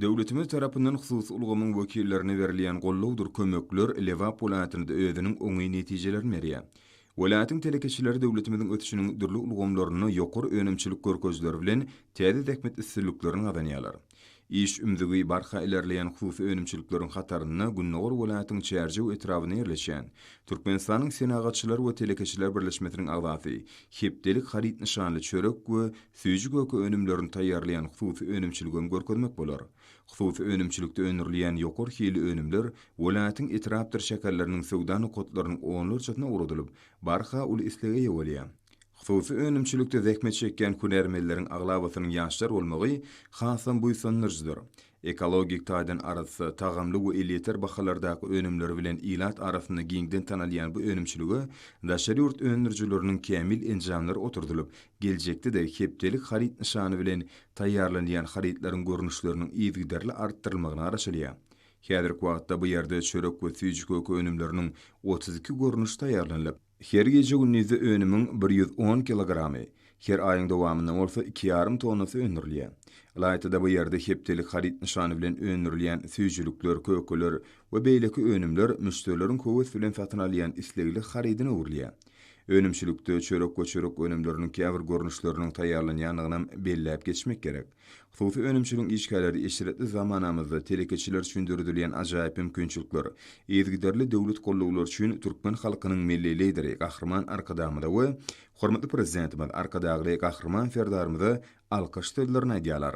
Döwletimiz tarapyndan hususy ulgamyň wekillerine berilýän gollawdyr kömekler Lebap welaýatynda özüniň oňyn netijelerini berýär. Welaýatyň telekeçileri döwletimiziň ösüşiniň dürli ulgamlarynda ýokary önümçilik görkezijileri bilen täze zähmet üstünliklerini gazanýarlar. Iş ümzügi barha ilerleýän hususy önümçilikleriň hatarynda gündogar welaýatyň Çärjew etrabynda ýerleşýän Türkmenistanyň Senagatçylar we telekeçiler birleşmesiniň agzasy, Hepdelik haryt nyşanly çörek we süýji-köke önümlerini taýýarlaýan hususy önümçiligem görkezmek bolar. Hususy önümçilikde öndürilýän ýokary hilli önümler welaýatyň etrapdyr şäherleriniň söwda nokatlarynyň onlarçasyna ugradylyp, barha uly islege eýe bolýar. Hususy önümçilikde zähmet çekýän hünärmenleriň aglabasynyň ýaşlar bolmagy hasam buýsandyryjydyr. Ekologik taýdan arassa, tagamly we elýeter bahalardaky önümleri bilen ilat arasynda giňden tanalýan bu önümçilige daşary ýurt öndürijileriniň kämil enjamlary oturdylyp, geljekde-de hepdelik haryt nyşany bilen taýýarlanýan harytlaryň görnüşleriniň yzygiderli artdyrylmagyna garaşylýar. Häzirki wagtda bu ýerde çörek we süýji-köke önümleriniň 32 görnüşi taýýarlanylyp, Her gije-gündizde önümiň 110 kilogramy, her aýyň dowamynda bolsa iki ýarym tonnasy öndürilýär. Ylaýta-da bu ýerde hepdelik haryt nyşany bilen öndürilýän süýjülikler, kökeler we beýleki önümler müşderileriň höwes bilen satyn alýan islegli harydyna öwrülýär. Önümçilikde çörek we çörek önümleriniň käbir görnüşleriniň taýýarlanýandygynam belläp geçmek gerek. Hususy önümçiligiň işgärleri eşretli zamanamyzda telekeçiler üçin döredilýän ajaýyp mümkinçilikler, yzygiderli döwlet gollawlary üçin türkmen halkynyň Milli Lideri Gahryman Arkadagymyza we hormatly Prezidentimiz Arkadagly Gahryman Serdarymyza alkyş sözlerini aýdýarlar.